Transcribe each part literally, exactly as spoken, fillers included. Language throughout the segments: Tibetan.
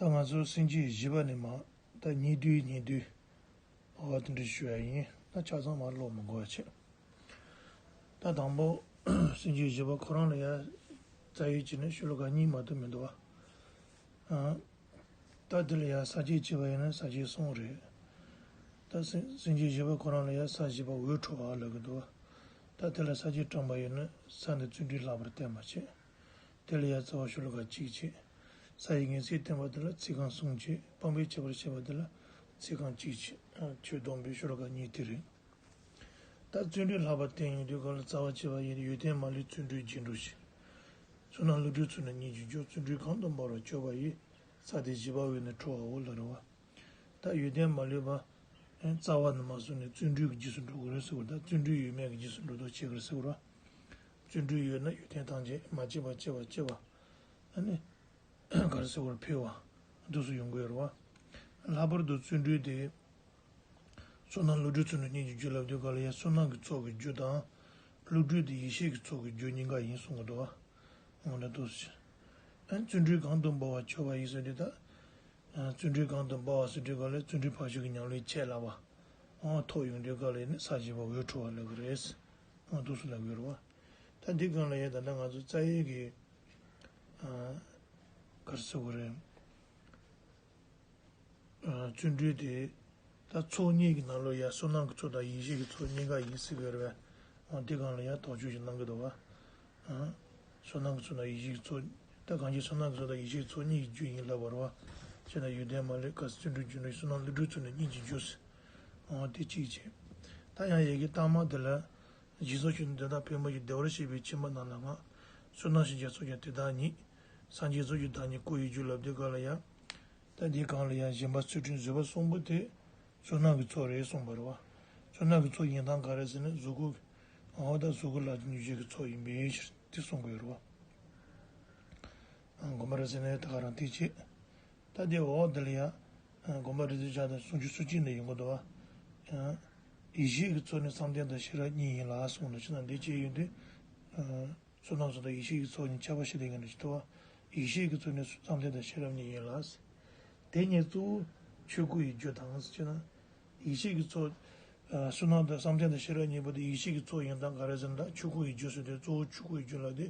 ད་ང་ཚོ་སེམས་བསྐྱེད་བཞི་པ་ནས་མར་ད་ཉེ་དུས་ཉེ་དུས་འོ་དེ་འདྲ་ཞུ་ཡ་ཡིན། ད་ཆ་ཚང་མར་ཀློག་མི་དགོས་པ་བྱས། ད་དང་པོ་སེམས་བསྐྱེད་བཞི་པ་ཁོ་རང་ལ་ཡ་རྩ་བའི་བྱས་ནས་ཤོ་ལོ་ཀ་གཉིས་མ་གཏོགས་མི་འདུག་བ། ཨ། ད་དེ་ལ་ཡ་ས་བཅད་བྱས་པ་ཡིན་ན་ས་བཅད་གསུམ་རེད། ད་སེམས་སེམས་བསྐྱེད་བཞི་པ་ཁོ་རང་ལ་ཡ་ས་བཞི་པ་འོད་འཕྲོ་བ་ལབ་ཀྱི་འདུག་བ། ད་དེ་ལ་ས་བཅད་དྲངས་པ་ཡིན་ན་ས་འདི་བརྩོན་འགྲུས་ལྷག་པར་བསྟན་པ་བྱས། དེ་ལ་ཡང་རྩ་བ་ཤོ་ལོ་ཀ་གཅིག་བྱས། ས་ཡི་ངེས་ཚིག་བསྟན་པ་དེ་ལ་ཚིག་རྐང་གསུམ་བྱས། སྤངས་པའི་ཁྱད་པར་བཤད་པ་དེ་ལ་ཚིག་རྐང་གཅིག་བྱས། ཆོས་སྡོམ་པའི་ཤོ་ལོ་ཀ་གཉིས་དེ་རེད། ད་བརྩོན་འགྲུས་ལྷག་པར་བསྟན་ཡོང་དུས་སྐབས་ལ་རྩ་བ་བྱས་པ་ཡིན་ན་ཡོན་ཏན་མ་ལུས་བརྩོན་འགྲུས་རྒྱས་འགྲོ་ཞིང་། བསོད་ནམས་བསླུ་བྲིད་ཚུལ་ནི་སྙིང་རྗེ་འབྱོར། བརྩོན་འགྲུས་གང་དུ་འབར་བར་སྤྱོད་པ་ཡིས། ས་དེ་བཞི་པ་འོད་ནི་འཕྲོ་བའོ་ལབ་རེད་བ། ད་ཡོན་ཏན་མ་ལུས་པ། རྩ་བ་ནས་མར་བཟུང་ནས་བརྩོན་འགྲུས་ཀྱི་རྗེས་སུ་འགྲོ་དགོས་རེད་ཟེར་བ་དང་བརྩོན་འགྲུས་ཡོད་མེད་ཀྱི་རྗེས་སུ་འགྲོ་ལྡོག་བྱེད་དགོས་རེད་ཟེར་བ། བརྩོན་འགྲུས་ཡོད་ན་ཡོན་ཏན་ཐམས་ཅད་མ་སྐྱེས་པ་སྐྱེ་བ་སྐྱེ་བ། ཨ་ནི། ག་རེ་ཟེར་བར་འཕེལ་བ། འདུག་སུ་ཡོང་དགོས་རེད་བ། ལྷག་པར་དུ་བརྩོན་འགྲུས་དེ། བསོད་ནམས་བསླུ་བྲིད་ཚུལ་ནི་སྙིང་རྗེ་འབྱོར་ལབ་དུས་སྐབས་ལ་ཡང་བསོད་ནམས་ཀྱི་ཚོགས་ཀྱི་རྒྱུ་དང་། བསླུ་བྲིད་དེ་ཡེ་ཤེས་ཀྱི་ཚོགས་ཀྱི་རྒྱུ་གཉིས་ཀ་ཡིན་གསུང་གི་འདུག་བ། འོ་ན་འདུག་སེ། ཨ་ནི་བརྩོན་འགྲུས་གང་དུ་འབར་བར་སྤྱོད་པ་ཡིས་ཟེར་དུས་ད། བརྩོན་འགྲུས་གང་དུ་འབར་བ་ཟེར་དུས་སྐབས་ལ་བརྩོན་འགྲུས་ཕར་ཕྱོགས་ཀྱི་ཉམས་ལེན་ཆེ་ལ་བ། ཨོ་ཐོག་ཡོང་དུས་སྐབས་ལ་ཡིན་ན་ས་བཞི་པ་འོད་འཕྲོ་བ་ལབ་ཀྱི་རེད། ཨོ་འདུག་སེ་ལབ་ཀྱི་རེད་བ། ད་འདི་སྒང་ལ་ཡང་ད་ལྟ་ང་ཚོ་རྩ་བའི་གི། ག་རེ་ཟེར་དགོས་རེད། བརྩོན་འགྲུས་དེ། ད་ཚོགས་གཉིས་ཀྱི་ནང་ལོགས་ཡ་བསོད་ནམས་ཀྱི་ཚོགས་དང་ཡེ་ཤེས་ཀྱི་ཚོགས་གཉིས་ཀ་ཡིན་སྲིད་ཀྱི་རེད་པས། འོ་འདི་སྒང་ལ་ཡ་དོགས་གཅོད་ཅིག་གནང་གི་འདུག་བ། བསོད་ནམས་ཀྱི་ཚོགས་དང་ཡེ་ཤེས་ཀྱི་ཚོགས། ད་གང་ཅི་བསོད་ནམས་ཀྱི་ཚོགས་དང་ཡེ་ཤེས་ཀྱི་ཚོགས་གཉིས་ཀྱི་རྒྱུ་ཡིན་ལབ་པ་རེད་བ། བྱས་ན་ཡོན་ཏན་མ་ལུས་ག་ས་བརྩོན་འགྲུས་རྒྱུ་ནི་བསོད་ནམས་བསླུ་བྲིད་ཚུལ་ནི་སྙིང་རྗེ་འབྱོར་ཟེར། འོ་དེ་གཅིག་བྱས། ད་ཡང་ཡི་གེ་ལྟག་མ་དེ་ལ། སྦྱིན་སོགས་ཆོས་ནི་དོན་དམ་ཕོ་མོ་ཡི། བདེ་བར་གཤེགས་པའི་མཆི་མ་རྣམས་ལ་བསྔགས། བསོད་ནམས་ཞིང་སྐྱེ་ཚོགས་ཀྱང་དེ་དག་ཉིད། སངས་རྒྱས་ཚོགས་ཀྱི་བདག་ཉིད་སྐུ་ཡི་རྒྱུ་ལབ་དུས་སྐབས་ལ་ཡང་། ད་འདིའི་སྒང་ལ་ཡང་སྦྱིན་པ་ཚུལ་ཁྲིམས་བཟོད་པ་གསུམ་པོ་དེ། བསོད་ནམས་ཀྱི་ཚོགས་རེད་གསུངས་པ་རེད་བ། བསོད་ནམས་ཀྱི་ཚོགས་ཡིན་སྟངས་ག་རེ་ཟེར་ན་གཟུགས་སྐུ། འོ་ད་གཟུགས་སྐུ་ལ་དེ་མྱུར་བྱེད་ཀྱི་ཚོགས་ཡིན་པའི་ཕྱིར་དེ་གསུང་གི་ཡོད་རེད་བ། དགོངས་པ་རེད་ཟེར་ན་ད་ག་རང་དེ་བྱེད། ད་དེ་འོག་དེ་ལ་ཡང་། དགོངས་པ་རེ་ཟུང་བཞག་དང་སུམ་ཅུ་སོ་གཅིག་ནས་ཡོང་གི་འདུག་བ། ཡེ་ཤེས་ཀྱི་ཚོགས་ནི་བསམ་གཏན་དང་ཤེས་རབ་གཉིས་ཡིན་ལ་གསུངས་འདུག་བྱས་ན་འདི་ཅི་ཡིན་དུས། བསོད་ནམས་ཚོགས་དང་ཡེ་ཤེས་ཀྱི་ཚོགས་གཉིས་ཁྱད་པར་ཕྱེ་སྟེ་ངས་འདྲི་ཞུ་ཐུབ་བ། ཡེ་ཤེས་ཀྱི་ཚོགས་ནི་བསམ་གཏན་དང་ཤེས་རབ་གཉིས་ཡིན་ལ། དེ་གཉིས་གཙོ་བོ་ཆོས་སྐུ་ཡི་རྒྱུ་དང་ཟེར་ན། ཡེ་ཤེས་ཀྱི་ཚོགས། བསོད་ནམས་དང་བསམ་གཏན་དང་ཤེས་རབ་གཉིས་པོ་དེ་ཡེ་ཤེས་ཀྱི་ཚོགས་ཡིན་སྟངས་ག་རེ་ཟེར་ན་ཆོས་སྐུ་ཡི་རྒྱུ་ཟེར་དུས་གཙོ་བོ་ཆོས་སྐུ་ཡི་རྒྱུ་ལ་དེ།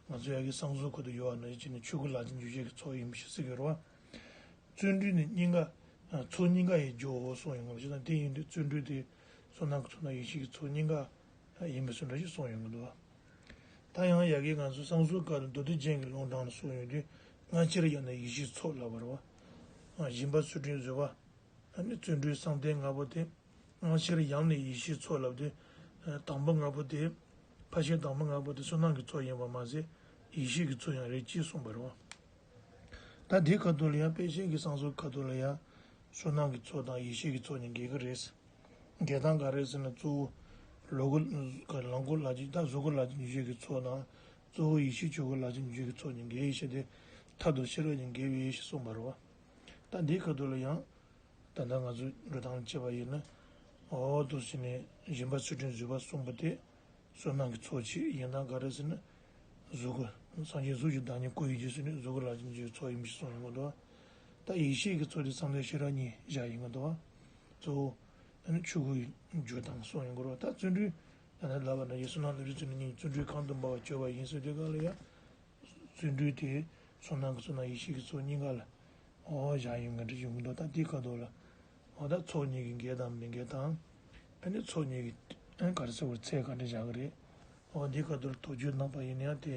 ང་ཚོ་ཡ་གི་བསམ་གཟུགས་ཁུ་དུ་ཡོད་པ་ནང་བཞིན་ནི་ཆོས་སྐུ་ལག་ལེན་འཇུག་བྱེད་ཀྱི་ཚོགས་ཡིན་པ་ཞིག་སྲིད་ཀྱི་རེད་བ། བརྩོན་འགྲུས་ནི་སྙིང་ག་བརྩོན་སྙིང་ག་ཡི་རྒྱུའོ་གསུངས་ཡོང་བ་ཞིག་དང་དེ་ཡིན་དུས་བརྩོན་འགྲུས་དེ་བསོད་ནམས་ཀྱི་ཚོགས་དང་ཡེ་ཤེས་ཀྱི་ཚོགས་སྙིང་ག་ཡིན་པའི་ཚུལ་འདྲ་ཞིག་གསུངས་ཡོང་གི་འདུག་བ། ད་ཡང་ཡ་གི་ང་ཚོ་བསམ་གཟུགས་སྐབས་དུ་མདོ་སྡེ་རྒྱན་གྱི་ལུང་དྲངས་ནས་གསུངས་ཡོང་དུས་སྔ་ཕྱིར་ཡང་ནི་ཡེ་ཤེས་ཚོགས་ལབ་པ་རེད་བ། སྦྱིན་པ་ཚུལ་ཁྲིམས་བཟོད་པ། ཨ་ནི་བརྩོན་འགྲུས་བསམ་གཏན་ལྔ་པོ་དེ། སྔ་ཕྱིར་ཡང་ནི་ཡེ་ཤེས་ཚོགས་ལབ་དུས། དང་པོ་ལྔ་པོ་དེ། ཕར་ཕྱིན་དང་པོ་ལྔ་པོ་དེ་བསོད་ནམས་ཀྱི་ཚོགས་ཡིན་པ་མ་ཟད། ཡེ་ཤེས་ཀྱི་ཚོགས་ཡང་རེད་ཅེས་གསུངས་པ་རེད་བ། ད་དེའི་ཁ་ཐུག་ལ་ཡང་དཔེ་ཅན་གྱི་བསམ་གཟུགས་ཁ་ཐུག་ལ་ཡང་། བསོད་ནམས་ཀྱི་ཚོགས་དང་ཡེ་ཤེས་ཀྱི་ཚོགས་གཉིས་འགལ་གྱི་རེད། འགལ་སྟངས་ག་རེ་ཟེར་ན་གཙོ་བོ། ལོ་གུ། ལམ་གུ་ལ་ཅིག་ད་གཟུགས་སྐུ་ལ་ཅིག་ཉུལ་བྱེད་ཀྱི་ཚོགས་དང་། གཙོ་བོ་ཡེ་ཤེས་ཆོས་སྐུ་ལ་ཅིག་ཉུལ་བྱེད་ཀྱི་ཚོགས་གཉིས་འགལ་ཡེ་ཤེས་དེ། མཐར་ཐུག་ཤེས་རབ་གཉིས་འགལ་བའི་ཡེ་ཤེས་གསུངས་པ་རེད་བ། ད་འདིའི་ཁ་ཐུག་ལ་ཡང་། ད་ལྟ་ང་ཚོས་འགྲོ་སྟངས་བྱས་པ་ཡིན་ན། འོ་འདུག་སེ་ནས་སྦྱིན་པ་ཚུལ་ཁྲིམས་བཟོད་པ་གསུམ་པོ་དེ། བསོད་ནམས་ཀྱི་ཚོགས་ཆེ་ཡིན་སྟངས་ག་རེ་ཟེར་ན། གཟུགས་སྐུ། སངས་རྒྱས་གཟུགས་ཀྱི་བདག་ཉིད་སྐུ་ཡི་རྒྱུ་ཟེར་ནས་གཟུགས་སྐུ་ལ་ཅིག་ཚོགས་ཡིན་པ་ཞིག་གསུངས་ཡོང་གི་འདུག་ད་ཡེ་ཤེས་ཀྱི་ཚོགས་དེ་བསམ་གཏན་ཤེས་རབ་གཉིས་བཞག་ཡིན་གི་འདུག་གཙོ་བོ། ཨ་ནི་ཆོས་སྐུ་ཡི་རྒྱུ་དང་གསུངས་ཡོང་གི་རེད་བ། ད་བརྩོན་འགྲུས། ད་ནི་ལབ་པ་ན་ཡེ་བསོད་ནམས་ལ་རིགས་ཚུལ་ནི་སྙིང་བརྩོན་འགྲུས་གང་དུ་འབར་བར་སྤྱོད་པ་ཡིན་ཟེར་དུས་སྐབས་ལ་ཡང་། བརྩོན་འགྲུས་དེ་བསོད་ནམས་ཀྱི་ཚོགས་དང་ཡེ་ཤེས་ཀྱི་ཚོགས་གཉིས་ཀ་ལ། འོ་བཞག་ཡོང་གི་འདྲ་ཡོང་གི་འདུག་ད་དེའི་ཁ་ཐུག་ལ། འོ་ད་ཚོགས་གཉིས་ཀྱི་འགལ་དང་མི་འགལ་དང་། ཨ་ནི་ཚོགས་གཉིས་ཀྱི་ཨ་ནི་ག་རེ་ཟེར་བར་ཚད་ག་འདྲ་བཞག་གི་རེད། འོ་དེའི་ཁ་ཐུག་ལ་དོགས་གཅོད་གནང་པ་ཡིན་ན་ཡང་དེ།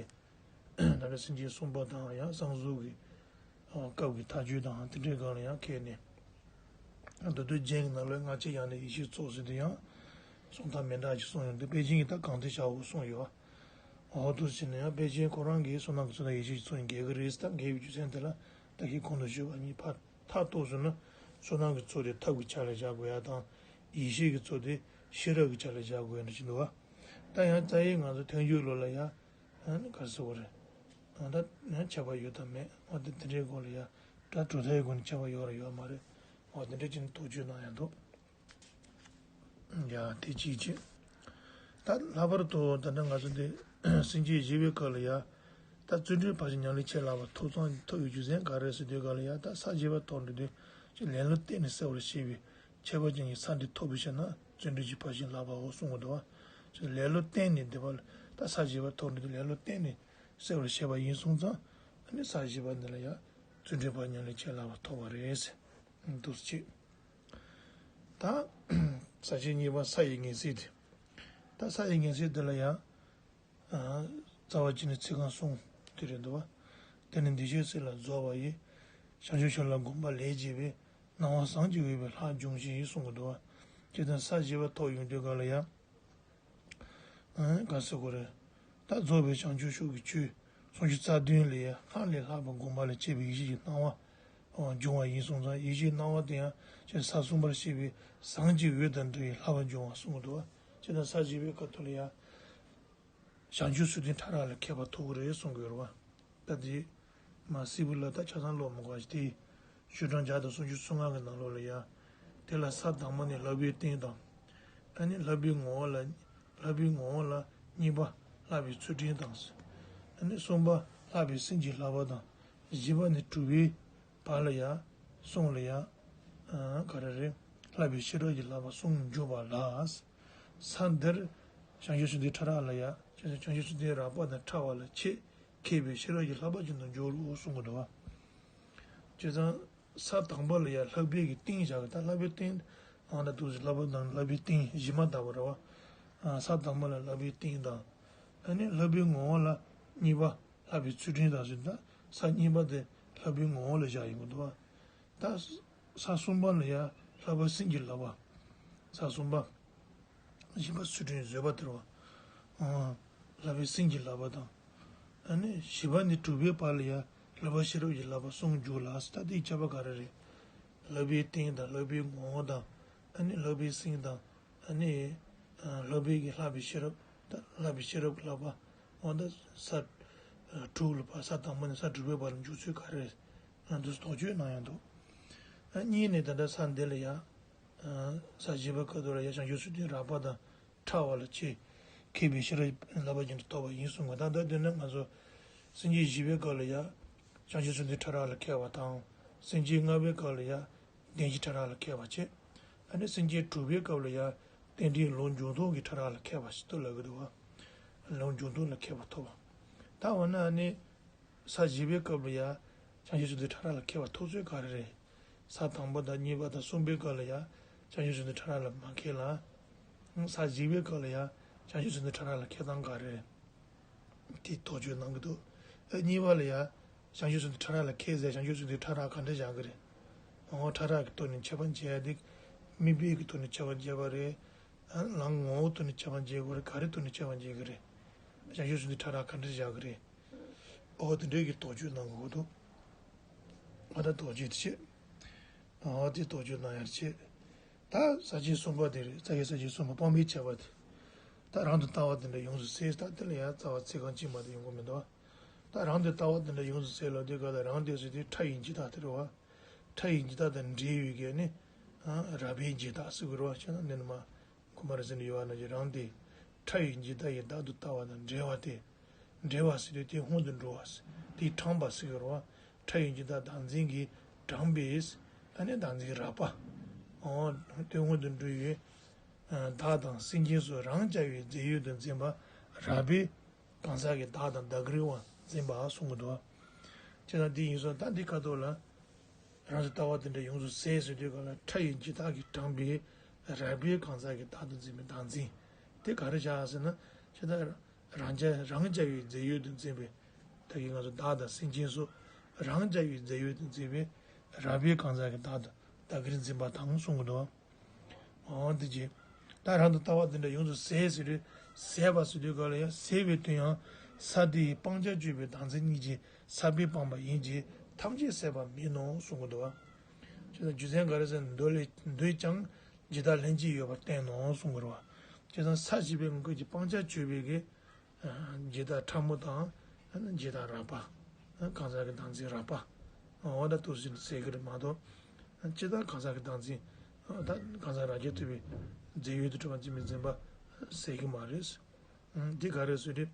ད་ནི་སེམས་ཅན་གསུམ་པོ་དང་ཡང་བསམ་གཟུགས་ཀྱི། སྐབས་ཀྱི་མཐའ་དཔྱོད་དང་དེ་འདྲའི་སྒང་ལ་ཡང་ཁེལ་ནས། མདོ་སྡེ་རྒྱན་གྱི་ནང་ལ་སྔ་ཕྱིར་ཡང་ནི་ཡེ་ཤེས་ཚོགས་ཟེར་དུས་ཡང་། གསུང་སྟངས་མི་འདྲ་ཞིག་གསུངས་ཡོང་དུས་དཔེ་རྒྱན་གྱིས་ད་གང་ཐད་བྱའོ་གསུངས་ཡོད། འོ་འདུག་ཟེར་ན་ཡང་དཔེ་རྒྱན་ཁོ་རང་གིས་བསོད་ནམས་ཀྱི་ཚོགས་དང་ཡེ་ཤེས་ཀྱི་ཚོགས་གཉིས་འགལ་གྱི་རེད་ཟེར་ད་འགལ་བའི་རྒྱུ་མཚན་དེ་ལ་ད་གིན་གོང་དུ་ཞུས་པ་གཉིས་ཕར་མཐར་གཏུགས་སོང་ན་བསོད་ནམས་ཀྱི་ཚོགས་དེ་ཐབས་ཀྱི་ཆ་ལ་བཞག་དགོས་ཡ་དང་། ཡེ་ཤེས་ཀྱི་ཚོགས་དེ་ཤེས་རབ་ཀྱི་ཆ་ལ་བཞག་དགོས་ཡ་འདྲ་ཞིག་འདུག་བ། ད་ཡང་རྩ་བའི་ང་ཚོ་ཐལ་འགྱུར་ལུགས་ལ་ཡང་། ཨ་ནི་ག་རེ་ཟེར་བ་རེད། ཨ་ད་ཡང་ཁྱད་པར་ཡོད་དམ་མེད་འོ་དེ་དེ་འདྲའི་སྒོ་ལ་ཡང་སྒྲ་གྲུབ་མཐའི་སྒོ་ནས་ཁྱད་པར་ཡོད་རེད་ཡོད་མ་རེད། འོ་དེ་འདྲ་ཅིག་ནས་དོགས་གཅོད་གནང་ཡང་འདུག་ཡ་དེ་གཅིག་བྱས། ད་ལྷག་པར་དུ་ད་ལྟ་ང་ཚོ་འདི་སེམས་བསྐྱེད་བཞི་པའི་སྐབས་ལ་ཡ། ད་བརྩོན་འགྲུས་བག་ཅན་ཉམས་ལེན་ཆེས་ལྷག་པ་ཐོབ་ཙང་ཐོབ་པའི་རྒྱུ་མཚན་ག་རེ་ཟེར་དུས་ག་ལ་ཡ། ད་ས་བཞི་པ་ཐོབ་འདོད་དུས་ཀྱི་ལེ་ལོ་བརྟེན་ནས་གསལ་བར་བྱེད་པའི་ཁྱད་པར་ཅན་གྱི་ས་འདི་ཐོབ་པའི་ཕྱིར་ན་བརྩོན་འགྲུས་ཀྱི་བག་ཅན་ལྷག་པའོ་གསུང་གི་འདུག་བ། ལེ་ལོ་བརྟེན་ནས་འདོད་པ་ལ་ད་ས་བཞི་པ་ཐོབ་འདོད་དུས་ལེ་ལོ་བརྟེན་ནས་གསལ་བར་བྱེད་པ་ཡིན་གསུངས་ཙང་། ཨ་ནི་ས་བཞི་པ་འདི་ལ་ཡ་བརྩོན་འགྲུས་བག་ཅན་ཉམས་ལེན་ཆེས་ལྷག་པ་ཐོབ་པ་རེད་ཟེར་འདུག་ཅེས། ད་ས་བཅད་གཉིས་པ་ས་ཡི་ངེས་ཚིག་དེ། ད་ས་ཡི་ངེས་ཚིག་འདི་ལ་ཡང་། ཨ། རྩ་བ་གཅིག་ནས་ཚིག་རྐང་གསུམ་དེ་རེད་འདུག་བ། དེ་ནི་འདི་ཤོད་ཚིག་ལ་རྫོགས་པ་ཡི། བྱང་ཆུབ་ཕྱོགས་ལ་གོམས་པ་ལས་བྱེད་པའི། སྣང་བ་ཟུང་འཇུག་འོས་པའི་ལྷ་འབྱུང་ཞིང་གསུང་གི་འདུག་བ། ཇི་ལྟར་ས་བཞི་པ་ཐོབ་ཡོང་དུས་ག་ལ་ཡ། ཨ། ག་ཟེར་དགོས་རེད། ད་རྫོགས་པའི་བྱང་ཆུབ་མཆོག་གི་ཆོས་སུམ་ཅུ་རྩ་བདུན་ལས་ལྷག་ལས་ལྷག་པ་བསྒོམ་པ་ལས་སྐྱེས་པའི་ཡེ་ཤེས་ཀྱི་སྣང་བ་འབྱུང་བ་ཡིན་གསུངས་ཙང་། ཡེ་ཤེས་སྣང་བ་དེ་ཡང་ཅིག་ས་གསུམ་པར་བཤད་པའི་ཟུང་འཇུག་འོད་དང་འདྲ་བའི་ལྷག་པ་འབྱུང་བ་གསུང་གི་འདུག་བ། ཇི་ལྟར་ས་བཞི་པའི་སྐབས་དེ་ལ་ཡང་། བྱང་ཆུབ་སེམས་དཔའི་ཕྲ་རགས་ལ་མཁས་པ་ཐོབ་ཀྱི་རེད་གསུང་གི་ཡོད་རེད་བ། ད་དེ་མ་སྲིད་པ་ལ་ད་ཆ་ཚང་ཀློག་མི་དགོས་པ་ཞིག་དེ། ཤོག་གྲངས་བརྒྱ་དང་སུམ་ཅུ་སོ་ལྔ་གི་ནང་ལོགས་ལ་ཡ། དེ་ལ་ས་དང་པོ་ནས་ལྷག་པའི་རྟེན་དང་། ཨ་ནི་ལྷག་པའི་ངོ་བོ་ལ། ལྷག་པའི་ངོ་བོ་ལ་གཉིས་པ་ལྷག་པའི་ཚུལ་ཁྲིམས་དང་། ཨ་ནི་གསུམ་པ་ལྷག་པའི་སེམས་ཀྱི་བསླབ་པ་དང་། བཞི་པ་ནི་དྲུག་པའི་བར་ལ་ཡ། གསུམ་ལ་ཡ། ཨ། ག་རེ་རེད། ལྷག་པའི་ཤེས་རབ་ཀྱི་བསླབ་པ་གསུམ་འཇུག་པ་ལ། ས་འདིར་བྱང་ཆུབ་སེམས་དཔའི་ཕྲ་རགས་ལ་ཡ། བྱང་ཆུབ་སེམས་དཔའི་རགས་པ་དང་ཕྲ་བ་ལ་ཆེས་མཁས་པའི་ཤེས་རབ་ཀྱི་བསླབ་པ་ཅན་དུ་འགྱུར་རོ་གསུང་གི་འདུག་བ། བྱས་ཙང་ས་དང་པོ་ལ་ཡ་ལྷག་པའི་གི་རྟེན་བཞག་གི། ད་ལྷག་པའི་རྟེན་ཨང་ད་དུ་ལྷག་པ་དང་ལྷག་པའི་རྟེན་གཞི་མ་དག་པ་རེད་བ། ཨ། ས་དང་པོ་ལ་ལྷག་པའི་རྟེན་དང་། ཨ་ནི་ལྷག་པའི་ངོ་བོ་ལ་གཉིས་པ་ལྷག་པའི་ཚུལ་ཁྲིམས་དང་ཟེར། ད་ས་གཉིས་པ་དེ་ལྷག་པའི་ངོ་བོ་ལ་བཞག་ཡོང་གི་འདུག་བ། ད་ས་གསུམ་པ་ལ་ཡ་ལྷག་པ་སེམས་ཀྱི་བསླབ་པ། ས་གསུམ་པ། བཞི་པ་ཚུལ་ཁྲིམས་བཟོད་པ་སྟེར་བ། ཨང་། ལྷག་པའི་སེམས་ཀྱི་བསླབ་པ་དང་། ཨ་ནི་བཞི་པ་ནས་དྲུག་པའི་བར་ལ་ཡ་ལྷག་པ་ཤེས་རབ་ཀྱི་བསླབ་པ་གསུམ་འཇུག་ལ། ད་དེའི་ཁྱད་པར་ག་རེ་རེད། ལྷག་པའི་རྟེན་དང་ལྷག་པའི་ངོ་བོ་དང་། ཨ་ནི་ལྷག་པའི་སེམས་དང་། ཨ་ནི་ལྷག་པའི་གི་ལྷག་པའི་ཤེས་རབ། ད་ལྷག་པའི་ཤེས་རབ་ཀྱི་བསླབ་པ། འོ་ད་ས་དྲུག་ལ་བར། ས་དང་པོ་ནས་ས་དྲུག་པའི་བར་ལ་འཇུག་ཚུལ་ག་རེ་རེད། ང་ཚོས་དོགས་གཅོད་གནང་ཡང་འདུག་ཨ། གཉིས་ནས་ད་ལྟ་ས་འདི་ལ་ཡ། ཨ། ས་བཞི་པའི་སྐབས་དེ་ལ་ཡ་བྱང་ཆུབ་སེམས་དཔའི་རགས་པ་དང་ཕྲ་བ་ལ་ཆེས་མཁས་པའི་ཤེས་རབ་བསླབ་པ་ཅན་དུ་ཐོབ་པ་ཡིན་གསུང་གི། ད་ལྟ་དེ་ནི་ང་ཚོ་སེམས་བསྐྱེད་བཞི་པའི་སྐབས་ལ་ཡ་བྱང་ཆུབ་སེམས་དཔའི་ཕྲ་རགས་ལ་མཁས་པ་དང་། སེམས་བསྐྱེད་ལྔ་པའི་སྐབས་ལ་ཡ་བདེན་བཞིའི་ཕྲ་རགས་ལ་མཁས་པ་བྱས། ཨ་ནི་སེམས་བསྐྱེད་དྲུག་པའི་སྐབས་ལ་ཡ་རྟེན་འབྲེལ་ལུགས་འབྱུང་ལྡོག་གི་ཕྲ་རགས་ལ་མཁས་པ་ཞིག་ཏུ་ལབ་ཀྱི་འདུག་བ། ལུགས་འབྱུང་ལྡོག་ལ་མཁས་པ་ཐོབ་པ། ད་འོ་ན་ཨ་ནི། ས་བཞི་པའི་སྐབས་ལ་ཡ། བྱང་ཆུབ་སེམས་དཔའི་ཕྲ་རགས་ལ་མཁས་པ་ཐོབ་ཚུལ་ག་རེ་རེད། ས་དང་པོ་དང་གཉིས་པ་དང་གསུམ་པའི་སྐབས་ལ་ཡ། བྱང་ཆུབ་སེམས་དཔའི་ཕྲ་རགས་ལ་མ་མཁས་ལ། ས་བཞི་པའི་སྐབས་ལ་ཡ། བྱང་ཆུབ་སེམས་དཔའི་ཕྲ་རགས་ལ་མཁས་སྟངས་ག་རེ་རེད། དེ་དོགས་གཅོད་གནང་གི་འདུག་ཨ། གཉིས་པ་ལ་ཡ། བྱང་ཆུབ་སེམས་དཔའི་ཕྲ་རགས་ལ་མཁས་ཟེར། བྱང་ཆུབ་སེམས་དཔའི་ཕྲ་རགས་ག་འདྲ་བཞག་གི་རེད། འོ། ཕྲ་རགས་ཀྱི་ཐོག་ནས་ཁྱད་པར་འབྱེད་ཡ་དེ། དམིགས་པའི་གི་ཐོག་ནས་ཁྱད་པར་འབྱེད་པ་རེད། ཨ། ལམ་ངོ་བོ་ཐོག་ནས་ཁྱད་པར་འབྱེད་དགོས་རེད། ག་རེ་ཐོག་ནས་ཁྱད་པར་འབྱེད་གི་རེད། བྱང་ཆུབ་སེམས་དཔའི་ཕྲ་རགས་ག་འདྲ་བཞག་གི་རེད། འོ། དེ་འདྲའི་གི་དོགས་གཅོད་གནང་དགོས་འདུག་ཨ། ད་དོགས་གཅོད་དེ་བྱེད། འོ། དེ་དོགས་གཅོད་གནང་ཡར་བྱེད། ད་ས་བཅད་གསུམ་པ་དེ་རེད། རྩ་བའི་ས་བཅད་གསུམ་པ་སྤང་བའི་ཁྱད་པར་དེ། ད་རང་དུ་ལྟ་བ་དེ་འདྲ་ཡོངས་སུ་ཟད། ད་དེ་ལ་ཡང་རྩ་བ་ཚིག་རྐང་གཅིག་མ་གཏོགས་ཡོང་གི་མི་འདུག་ད་རང་དུ་ལྟ་བ་དེ་འདྲ་ཡོངས་སུ་ཟད་ལབ་དུས་ག་ལ། རང་དེ་ཟེར་དུས་ཕྲ་ཡི་འཇིག་ལྟ་དེ་རེད་བ། ཕྲ་ཡི་འཇིག་ལྟ་དང་འབྲེལ་བའི་གི་ནི། ཨ། རགས་པའི་འཇིག་ལྟ་ཟེར་གི་རེད་བ། ཁྱེད་རང་འདི་ནི་མ། གོང་མ་རེ་ཟེར་ནས་ཡོད་པ་ནང་བཞིན། རང་དེ་ཕྲ་བའི་འཇིག་ལྟ་ཡིས་བདག་ཏུ་ལྟ་བ་དང་འབྲེལ་བ་སྟེ། འབྲེལ་བ་ཟེར་དུས་དེ་སྔོན་དུ་འགྲོ་བ་ཟེར། དེ་དྲངས་པ་ཟེར་གི་རེད་བ། ཕྲ་བའི་འཇིག་ལྟ་བདག་འཛིན་གྱིས་དྲངས་པས། ཨ་ནི་བདག་འཛིན་རགས་པ། འོ། དེ་སྔོན་དུ་འགྲོ་བའི་བདག་དང་སེམས་ཅན་སོགས་རང་རྐྱ་བའི་རྫས་ཡོད་དུ་འཛིན་པ་རགས་པའི་གང་ཟག་གི་བདག་དང་བདག་གིར་དབང་འཛིན་པ་གསུང་གི་འདུག་བ། བྱས་ཙང་འདི་ཡིན་སོང་། ད་འདི་ཁ་ཐོག་ལ། རང་དུ་ལྟ་བ་དེ་འདྲ་ཡོངས་སུ་ཟད་ཟེར་དུས་ག་ལ། ཕྲ་ཡི་འཇིག་ལྟ་གིས་དྲངས་པའི་རགས་པའི་གང་ཟག་གི་བདག་ཏུ་འཛིན་པའི་བདག་འཛིན་དེ་ག་རེ་བྱ་ཟེར་ན། ཇི་ལྟར་རང་རྐྱ། རང་རྐྱ་བའི་རྫས་ཡོད་དུ་འཛིན་པའི། ད་གིན་ང་ཚོ་བདག་དང་སེམས་ཅན་སོགས་རང་རྐྱ་བའི་རྫས་ཡོད་དུ་འཛིན་པའི་རགས་པའི་གང་ཟག་གི་བདག་དང་བདག་གིར་འཛིན་པ་དང་གསུང་གི་འདུག་འོ་དེ་རྗེས། ད་རང་དུ་ལྟ་བ་དེ་འདྲ་ཡོངས་སུ་ཟད་ཟེར་དུས། ཟད་པ་ཟེར་དུས་ག་ལ་ཡང་ཟད་པའི་དོན་ཡང་ས་དེ་ཡི་སྤང་བྱར་གྱུར་པའི་བདག་འཛིན་ཉིད་ཀྱིས་ས་དཔེས་སྤངས་པ་ཡིན་གྱི་ཐམས་ཅད་ཟད་པ་མིན་ནོ་གསུང་གི་འདུག་བ། བྱས་ཙང་རྒྱུ་མཚན་ག་རེ་ཟེར་ན། འདོད་ལས་འདོད་ཀྱང་ཇི་ལྟར་ལྷན་ཅིག་ཡོད་པར་བསྟན་ནོ་གསུང་གི་རེད་བ། བྱས་ཙང་ས་བཞི་པའི་ངོས་ཀྱི་སྤང་བྱར་གྱུར་པའི་གི། ཨ། འཇིག་ལྟ་ཕྲ་མོ་དང་། ཨ་ནི་འཇིག་ལྟ་རགས་པ། ཨ། གང་ཟག་གི་བདག་འཛིན་རགས་པ། འོ་ད་དེ་ཚོ་ཟད་ཀྱི་རེད་མ་གཏོགས། ཨ། སྤྱིར་བཏང་གང་ཟག་གི་བདག་འཛིན། ཨ། ད་གང་ཟག་རང་རྐྱ་ཐུབ་པའི་རྫས་ཡོད་དུ་གྲུབ་པ་འཛིན་མི་འཛིན་པ་ཟད་ཀྱི་མ་རེད། ཨ། འདི་ག་རེ་ཟེར་དུས།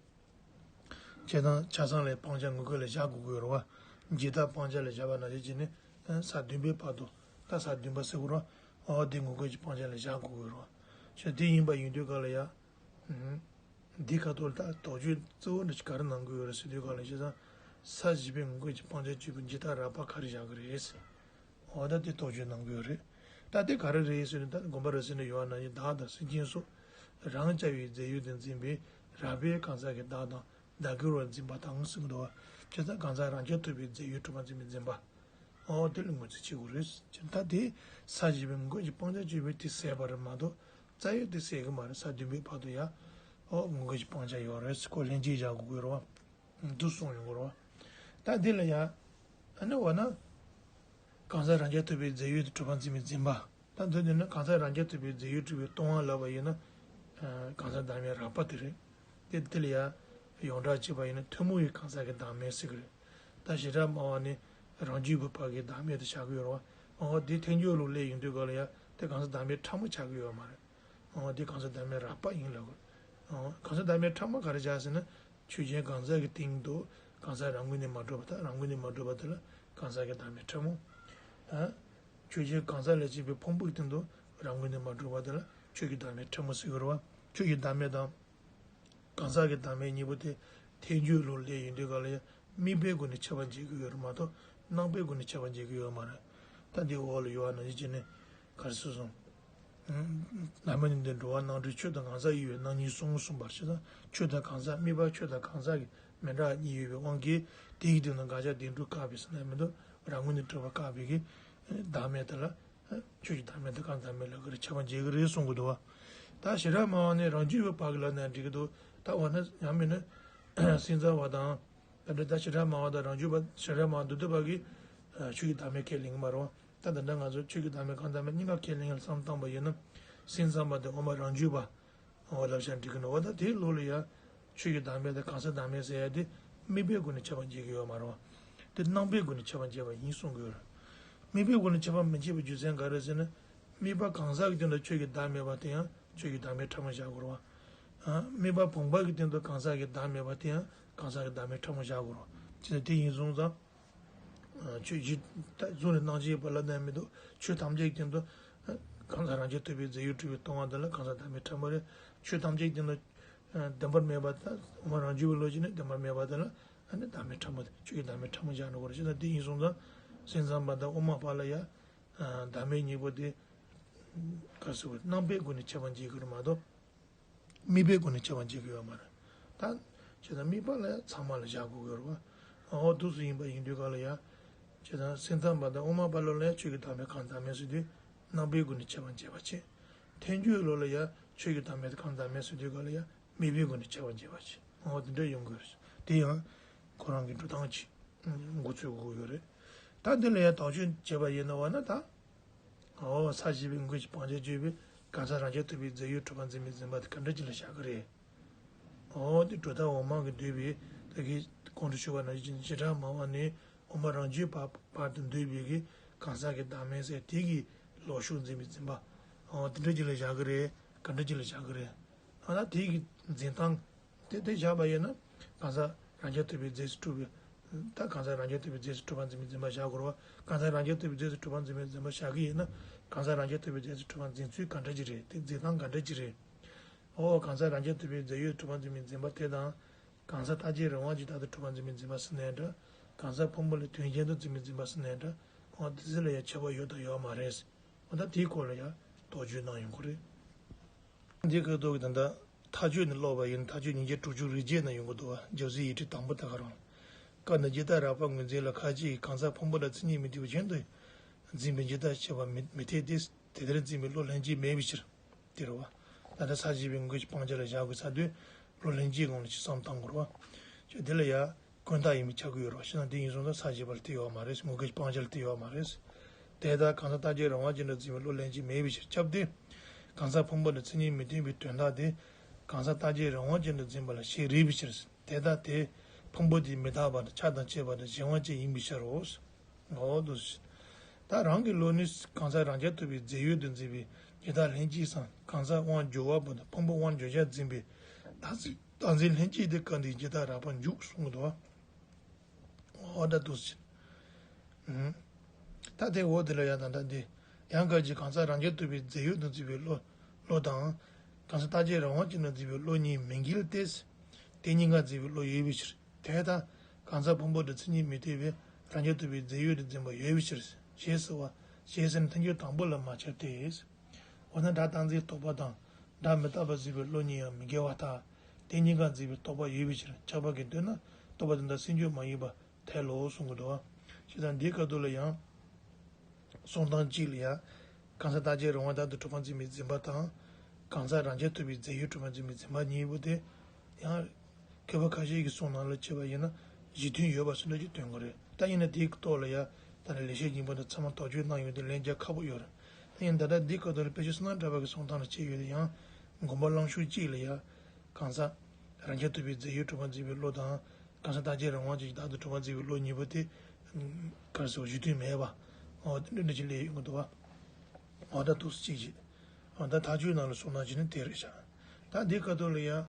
བྱས་ཙང་ཆ་ཚང་ལ་སྤང་བྱ་དངོས་ཁོ་ལ་བཞག་དགོས་ཀྱི་ཡོད་རེད་བ། འཇིག་ལྟ་སྤང་བྱ་ལ་བཞག་པ་ནང་བཞིན་བྱས་ནས་ས་བདུན་པའི་བར་དུ་ད་ས་བདུན་པ་ཟེར་དགོས་རེད་བ། འོ་དེ་དངོས་ཁོ་གི་སྤང་བྱ་ལ་བཞག་དགོས་ཀྱི་ཡོད་རེད་བ། བྱས་དེ་ཡིན་པ་ཡིན་དུས་ག་ལ་ཡ། འདི་ཁ་ཐོག་ལ་ད་དོགས་གཅོད་གཙོ་བོ་འདི་ག་རེ་གནང་དགོས་ཡོད་རེད་ཟེར་དུས་ག་ལ་བྱས་ཙང་། ས་བཞི་པའི་དངོས་ཁོ་གི་སྤང་བྱ་བརྗོད་པའི་འཇིག་ལྟ་རགས་པ་ག་རེ་བཞག་གི་རེད། འོ་ད་དེ་དོགས་གཅོད་གནང་གི་ཡོད་རེད། ད་དེ་ག་རེ་རེད་ཟེར་ན། ད་དགོངས་པ་རབ་གསལ་ན་ཡོད་པ་ནང་བཞིན་བདག་དང་སེམས་ཅན་སོགས་རང་རྐྱ་བའི་རྫས་ཡོད་དུ་འཛིན་པའི་རགས་པའི་གང་ཟག་གི་བདག་དང་བདག་གི་རོ་འཛིན་པ་དང་གསུངས་འདུག་བ། བྱས་ཙང་གང་ཟག་རང་རྐྱ་ཐུབ་པའི་རྫས་ཡོད་གྲུབ་པར་འཛིན་པའི་འཛིན་པ། འོ་དེ་ལ་ངོས་འཛིན་བྱེད་དགོས་རེད། ད་དེ་ས་བཞི་པའི་དངོས་ཀྱི་སྤང་བྱ་བརྗོད་པའི་དེ་ཟད་པ་རེད་མ་གཏོགས་རྩ་བའི་དེ་ཟད་གི་མ་རེད། ས་བདུན་པའི་བར་དུ་ཡ། འོ་དངོས་ཀྱི་སྤང་བྱ་ཡོད་རེད། ཁོ་ལྷན་སྐྱེས་བཞག་དགོས་རེད་བ། འདུ་གསུངས་ཡོང་གི་རེད་བ། ད་འདི་ལ་ཡ། ཨ་ནི་འོ་ན། གང་ཟག་རང་རྐྱ་ཐུབ་པའི་རྫས་ཡོད་དུ་གྲུབ་པར་འཛིན་པའི་འཛིན་པ། ད་འདི་ནི་གང་ཟག་རང་རྐྱ་ཐུབ་པའི་རྫས་ཡོད་གྲུབ་པའི་སྟོང་པ་ལབ་པ་ཡིན་ན། གང་ཟག་བདག་མེད་རགས་པ་དེ་རེད། དེ་འདི་ལ་ཡ། ཡོངས་གྲགས་བྱས་པ་ཡིན་ན་ཐུན་མོང་བའི་གང་ཟག་གི་བདག་མེད་ཟེར་གི་རེད། ད་བྱེ་བྲག་སྨྲ་བ་ནི་རང་རྒྱུད་པའི་བར་གྱི་བདག་མེད་དུ་བྱ་གི་ཡོད་རེད་བ། འོ་དེ་ཐལ་འགྱུར་ལུགས་ལས་ཡིན་དུས་ག་ལ་ཡ་དེ་གང་ཟག་བདག་མེད་ཕྲ་མོ་ཆགས་ཀྱི་ཡོད་མ་རེད། འོ་དེ་གང་ཟག་བདག་མེད་རགས་པ་ཡིན་ལབ་དགོས། འོ་གང་ཟག་བདག་མེད་ཕྲ་མོ་ག་རེ་བྱ་ཟེར་ན། ཆོས་ཅན་གང་ཟག་གི་སྟེང་དུ་གང་ཟག་རང་ངོས་ནས་མ་གྲུབ་པ་དང་རང་ངོས་ནས་མ་གྲུབ་པ་དེ་ལ་གང་ཟག་གི་བདག་མེད་ཕྲ་མོ། ཨ། ཆོས་ཅན་གང་ཟག་ལས་སྐྱེས་པའི་ཕུང་པོའི་སྟེང་དུ་རང་ངོས་ནས་མ་གྲུབ་པ་དེ་ལ་ཆོས་ཀྱི་བདག་མེད་ཕྲ་མོ་ཟེར་གྱི་རེད་བ། ཆོས་ཀྱི་བདག་མེད་དང་། གང་ཟག་གི་བདག་མེད་གཉིས་པོ་དེ་ཐལ་འགྱུར་ལུགས་ལས་ཡིན་དུས་ག་ལ་ཡ་དམིགས་པའི་སྒོ་ནས་ཁྱབ་པ་འབྱེད་ཀྱི་ཡོད་རེད་མ་གཏོགས་སྣང་པའི་སྒོ་ནས་ཁྱབ་པ་འབྱེད་ཀྱི་ཡོད་མ་རེད། ད་འདི་འོག་ལ་ཡོད་པ་ནང་བཞིན་བྱས་ནས་ག་རེ་ཟེར་སོང་། བླ་མ་ནི་འདི་འགྲོ་བ་སྣང་གྲོལ་ཆོས་དང་གང་ཟག་ཡོད་པའི་སྣང་གཉིས་གསུམ་གསུངས་པར་བྱེད་དང་ཆོས་དང་གང་ཟག་དམིགས་པ་ཆོས་དང་གང་ཟག་གི་མི་འདྲ་བ་གཉིས་ཡོད་པའི་དབང་གིས་དེ་ཡི་སྟེང་དུ་དགག་བྱ་བདེན་གྲུབ་བཀག་པའི་ཟེར་ན་མི་འདུག་རང་ངོས་ནས་གྲུབ་པ་བཀག་པའི་གི་བདག་མེད་དེ་ལ། ཆོས་ཀྱི་བདག་མེད་དང་གང་ཟག་མེད་ལ་ག་རེ་ཁྱབ་པ་འབྱེད་ཀྱི་རེད་གསུང་གི་འདུག་བ། ད་བྱེ་བྲག་སྨྲ་བ་ནི་རང་རྒྱུད་པའི་བར་གྱི་ལབ་ན་འགྲིག་གི་འདུག་ད་འོ་ན་ཡང་མིན་ན་སེམས་ཙམ་པ་དང་། ད་འདྲ་ད་བྱེ་བྲག་སྨྲ་བ་དང་རང་རྒྱུད་པ་བྱེ་བྲག་སྨྲ་བ་འདུ་འདུ་བ་གིས་ཆོས་ཀྱི་བདག་མེད་ཁས་ལེན་གྱི་མ་རེད་བ། ད་ད་ལྟ་ང་ཚོ་ཆོས་ཀྱི་བདག་མེད་གང་ཟག་མེད་གཉིས་ཀ་ཁས་ལེན་ཡག་བསམ་བཏང་པ་ཡིན་ན། སེམས་ཙམ་པ་དང་འོ་མ་རང་རྒྱུད་པ། འོ་ལབ་བྱ་འགྲིག་གི་འདུག་འོ་ད་དེའི་ལུགས་ལ་ཡ། ཆོས་ཀྱི་བདག་མེད་དང་གང་ཟག་བདག་མེད་ཟེར་ཡ་དེ་དམིགས་པའི་སྒོ་ནས་ཁྱབ་པ་འབྱེད་ཀྱི་ཡོད་མ་རེད་བ། དེ་སྣང་པའི་སྒོ་ནས་ཁྱབ་པ་འབྱེད་པ་ཡིན་གསུང་གི་ཡོད་རེད། དམིགས་པའི་སྒོ་ནས་ཁྱབ་པ་མི་འབྱེད་པའི་རྒྱུ་མཚན་ག་རེ་ཟེར་ན། དམིགས་པ་གང་ཟག་གི་སྟེང་དུ་ཆོས་ཀྱི་བདག་མེད་པ་དེ་ཡང་ཆོས་ཀྱི་བདག་མེད་ཕྲ་མོ་བཞག་དགོས་རེད་བ། དམིགས་པ་བུམ་པ་གི་སྟེང་དུ་གང་ཟག་གི་བདག་མེད་པ་དེ་ཡང་གང་ཟག་གི་བདག་མེད་ཕྲ་མོ་བཞག་དགོས་རེད་བ། ཅི་ལྟར་དེ་ཡིན་སོང་ཙང་། ཆོས་བཞི་ད་གཟུགས་ནས་སྣང་མཆེད་པ་ལ་གནས་མི་འདུག་ཆོས་ཐམས་ཅད་ཀྱི་སྟེང་དུ། གང་ཟག་རང་རྐྱ་ཐུབ་པའི་རྫས་ཡོད་གྲུབ་པའི་སྟོང་པ་དེ་ལ་གང་ཟག་བདག་མེད་ཕྲ་མོ་རེད། ཆོས་ཐམས་ཅད་ཀྱི་སྟེང་དུ། བདེན་པར་མེད་པ་དང་དབུ་མ་རང་རྒྱུད་པའི་ལོ་རྒྱུས་ནི་བདེན་པར་མེད་པ་དེ་ལ་ཨ་ནི་བདག་མེད་ཕྲ་མོ་དེ་ཆོས་ཀྱི་བདག་མེད་ཕྲ་མོ་བཞག་ན་དགོས་རེད། ཅི་ལྟར་དེ་ཡིན་སོང་ཙང་། སེམས་ཙམ་པ་དང་དབུ་མ་པ་ལ་ཡ། བདག་མེད་གཉིས་པོ་དེ། ག་ཟེར་བ་སྣང་པའི་སྒོ་ནས་ཁྱབ་པ་འབྱེད་ཀྱི་རེད་མ་གཏོགས། དམིགས་པའི་སྒོ་ནས་ཁྱབ་པ་འབྱེད་ཀྱི་ཡོད་མ་རེད། ད། བྱས་ཙང་དམིགས་པ་ལ་ཡང་ཚང་མ་ལ་བཞག་དགོས་ཀྱི་རེད་བ། འོ་འདུག་སེ་ཡིན་པ་ཡིན་དུས་ག་ལ་ཡ། བྱས་ཙང་སེམས་ཙམ་པ་དང་དབུ་མ་པ་ལ་ལ་ཡང་ཆོས་ཀྱི་བདག་མེད་གང་ཟག་མེད་ཟེར་དུས། སྣང་པའི་སྒོ་ནས་ཁྱབ་པ་འབྱེད་པ་བྱེད། ཐལ་འགྱུར་ལོ་ལ་ཡ་ཆོས་ཀྱི་བདག་མེད་གང་ཟག་མེད་ཟེར་དུས་ག་ལ་ཡ་དམིགས་པའི་སྒོ་ནས་ཁྱབ་པ་འབྱེད་པ་བྱེད། འོ་དེ་འདྲ་ཡོང་དགོས་རེད། དེ་ཡང་ཁོ་རང་གི་འགྲོ་སྟངས་ཀྱི་འགོ་ཚུགས་དགོས་ཡོད་རེད། ད་འདི་ལ་ཡ་དོགས་གཅོད་བྱས་པ་ཡིན་ན་འོ་ན་ད། འོ་ས་བཞི་པའི་དངོས་ཀྱི་སྤང་བྱ་བརྗོད་པའི་གང་ཟག་རང་རྐྱ་ཐུབ་པའི་རྫས་ཡོད་གྲུབ་པར་འཛིན་པའི་འཛིན་པ་དེ་ག་འདྲ་ཅིག་ལ་བཞག་གི་རེད། འོ་དེ་གྲུབ་མཐའ་འོག་མ་གིས་འདོད་པའི་ད་གིན་གོང་དུ་ཞུས་པ་ནང་བཞིན་བྱེ་བྲག་སྨྲ་བ་ནི་དབུ་མ་རང་རྒྱུད་པ་བར་དུ་འདོད་པའི་གི་གང་ཟག་གི་བདག་མེད་ཟེར་དེ་གི་ལོག་ཞུགས་འཛིན་པའི་འཛིན་པ། འོ་དེ་འདྲ་ཅིག་ལ་བཞག་གི་རེད། ག་འདྲ་ཅིག་ལ་བཞག་གི་རེད། འོ་ན་དེ་གི་འཛིན་སྟངས། དེ་དེ་བཞག་པ་ཡིན་ན། གང་ཟག་རང་རྐྱ་ཐུབ་པའི་རྫས་སུ་གྲུབ་པའི། ད་གང་ཟག་རང་རྐྱ་ཐུབ་པའི་རྫས་སུ་གྲུབ་པར་འཛིན་པའི་འཛིན་པ་བཞག་དགོས་རེད་བ། གང་ཟག་རང་རྐྱ་ཐུབ་པའི་རྫས་སུ་གྲུབ་པར་འཛིན་པའི་འཛིན་པ་བཞག་གི་ཡིན་ན། གང་ཟག་རང་རྐྱ་ཐུབ་པའི་རྫས་སུ་གྲུབ་པར་འཛིན་ཚུལ་ག་འདྲ་ཅིག་རེད། དེ་འཛིན་སྟངས་ག་འདྲ་ཅིག་རེད། འོ་གང་ཟག་རང་རྐྱ་ཐུབ་པའི་རྫས་ཡོད་གྲུབ་པར་འཛིན་པའི་འཛིན་པ་དེ་དང་། གང་ཟག་རྟག་གཅིག་རང་དབང་ཅིག་ལྟར་དུ་གྲུབ་པར་འཛིན་པའི་འཛིན་པ་ཟེར་ནའི་འདྲ། གང་ཟག་ཕུང་པོ་ལ་དོན་གཞན་དུ་འཛིན་པའི་འཛིན་པ་ཟེར་ནའི་འདྲ། འོ་དེ་ཚོ་ལ་ཡང་ཁྱད་པར་ཡོད་དང་ཡོད་མ་རེད། འོ་ད་དེའི་སྐོར་ལ་ཡང་དོགས་གཅོད་གནང་ཡོང་གི་རེད། འདི་ཁ་ཐོག་གི་ད་ལྟ་མཐའ་དཔྱོད་ནས་ཀློག་པ་ཡིན་ན། མཐའ་དཔྱོད་ཉིས་བརྒྱ་དྲུག་ཅུ་རེ་བརྒྱད་ན་ཡོང་གི་འདུག་བ། རྒྱལ་སྲས་ཡིག་ཕྲེང་དང་པོ་དེ་ག་རང་། སྐབས་འདིར་འཇིག་ལྟ་རགས་པ་ངོས་འཛིན་ལ་ཁ་ཅིག་གིས་གང་ཟག་ཕུང་པོ་ལ་མཚན་ཉིད་མི་མཐུན་པ་གཞན་དུ་འཛིན་པའི་འཇིག་ལྟ་ཞེས་པ་མི་མི་འཐད་དེ། དེ་ལྟར་འཛིན་པའི་བློ་ལྷན་ཅིག་མེད་པའི་ཕྱིར། དེ་རེད་བ། ད་ལྟ་ས་བཞི་པའི་དངོས་ཀྱི་སྤང་བྱ་ལ་བཞག་དགོས་ས་དེ། བློ་ལྷན་ཅིག་ངང་ལ་ཅིག་བསམ་བཏང་དགོས་རེད་བ། ཅེས་དེ་ལ་ཡ། ཀུན་བརྟགས་ཡིན་པས་ཁྱབ་ཀྱི་ཡོད་རེད་བ། བྱས་ཙང་དེ་ཡིན་སོང་ཙང་ས་བཞི་པ་ལ་དེ་ཡོད་མ་རེད། དངོས་ཀྱི་སྤང་བྱ་ལ་དེ་ཡོད་མ་རེད། དེ་ལྟར་གང་ཟག་རྟག་གཅིག་རང་དབང་ཅན་དུ་འཛིན་པའི་བློ་ལྷན་ཅིག་མེད་པའི་ཕྱིར་ཁྱབ་སྟེ། གང་ཟག་ཕུང་པོ་ལ་མཚན་ཉིད་མི་མཐུན་པའི་དོན་དག་དེ། གང་ཟག་རྟག་གཅིག་རང་དབང་ཅན་དུ་འཛིན་པ་ལ་ཤེས་རིགས་པའི་ཕྱིར། དེ་ལྟར་དེ་ཕུང་པོ་དེ་མི་རྟག་པ་དང་ཆགས་དང་བཅས་པ་དང་གཞན་དབང་ཅན་ཡིན་པའི་ཕྱིར་རོ། འོ་དུ། ད་རང་གི་བློ་ནི་གང་ཟག་རང་རྐྱ་ཐུབ་པའི་རྫས་ཡོད་དུ་འཛིན་པའི་ཇི་ལྟར་ལྷན་སྐྱེས་སམ། གང་ཟག་དབང་འབྱོར་བ་པོ་དང་ཕུང་པོ་དབང་འབྱོར་བྱར་འཛིན་པའི་རྟག་གཅིག་ སྟངས་འཛིན་ལྷན་སྐྱེས་དེ་སྐབས་འདིའི་ཇི་ལྟར་རགས་པར་འཇུག་གསུང་གི་འདུག་བ། འོ་ད་འདུག་ཟེར། ཨུམ། ད་དེ་འོ་དེ་ལ་ཡང་ད་ལྟ་འདི། ཡང་ག་ཅི་གང་ཟག་རང་རྐྱ་ཐུབ་པའི་རྫས་ཡོད་དུ་འཛིན་པའི་བློ། བློ་དང་། གང་ཟག་རྟག་གཅིག་རང་དབང་ཅན་དུ་འཛིན་པའི་བློ་གཉིས་མི་འགལ་ཏེ། དེ་གཉིས་ཀ་འཛིན་པའི་བློ་ཡོད་པའི་ཕྱིར། དེ་ལྟར་གང་ཟག་ཕུང་པོ་འདི་མཚན་ཉིད་མི་མཐུན་པས་རང་རྐྱ་ཐུབ་པའི་རྫས་ཡོད་དུ་འཛིན་པ་ཡོད་པའི་ཕྱིར། ཞེས་ཟེར་བ། ཞེས་ཟེར་ན་ཐལ་འགྱུར་དང་པོ་ལ་མ་ཁྱབ་སྟེ། འོ་ན་སྒྲ་རྟག་འཛིན་རྟོག་པ་དང་སྒྲ་མི་རྟག་པ་འཛིན་པའི་བློ་གཉིས་ཡང་མི་འགལ་བ་ལྟར། དེ་གཉིས་ཀ་འཛིན་པའི་རྟོག་པ་ཡོད་པའི་ཕྱིར་ཁྱབ་པ་གི་མདོར་ན་རྟོག་པ་དེ་དག་སེལ་འགྱུར་མ་ཡིན་པར་ཐལ་ལོ་གསུང་གི་འདུག་བ། བྱས་ཙང་འདིའི་སྐབས་དུ་ལ་ཡང་། གསུང་སྟངས་གཅིག་ལ་ཡང་། གང་ཟག་རྟག་གཅིག་རང་དབང་དག་ཏུ་གྲུབ་པར་འཛིན་པའི་འཛིན་པ་དང་། གང་ཟག་རང་རྐྱ་ཐུབ་པའི་རྫས་ཡོད་གྲུབ་པར་འཛིན་པའི་འཛིན་པ་གཉིས་པོ་དེ། ཡང་། མཁས་པ་ཁ་ཤས་ཀྱི་གསུང་ནང་ལ་བྱས་པ་ཡིན་ན་གཞི་མཐུན་ཡོད་པ་སོགས་འདྲ་ཅིག་སྟོན་གྱི་རེད། ད་ཡིན་ན་དེའི་ཐོག་ལ་ཡང་ད་ནི་ལེགས་བཤད་སྙིང་པོ་དང་ཚད་མ་དོགས་གཅོད་གནང་ཡོད་དེ་ལན་རྒྱག་ཁག་པོ་ཡོད་རེད། ད་ཡིན་ད་ལྟ་འདིའི་སྐབས་དུ་ལ་དཔེ་ཆ་བསོད་ནམས་གྲགས་པ་གི་གསུང་སྟངས་ལ་བྱས་ཡོད་དེ་ཡང་། མགོན་པོ་གླང་ཤུགས་གཅིག་ལ་ཡང་། གང་ཟག་རང་རྐྱ་ཐུབ་པའི་རྫས་ཡོད་གྲུབ་པར་འཛིན་པའི་བློ་དང་། གང་ཟག་རྟག་གཅིག་རང་དབང་ཅན་གྱི་བདག་ཏུ་གྲུབ་པར་འཛིན་པའི་བློ་གཉིས་པོ་དེ། ག་རེ་ཟེར་བ་གཞི་མཐུན་མེད་པ། འོ་དེ་འདྲ་འདྲ་ཅིག་ལས་ཡོང་གི་འདུག་བ། འོ་ད་འདུག་སེ་གཅིག་བྱས། འོ་ད་ཐག་གཅོད་ནང་ལ་གསུང་སྟངས་ཅིག་ནི་དེ་རེད་ཤག་ད་འདི་སྐབས་དུ་ལ་ཡང་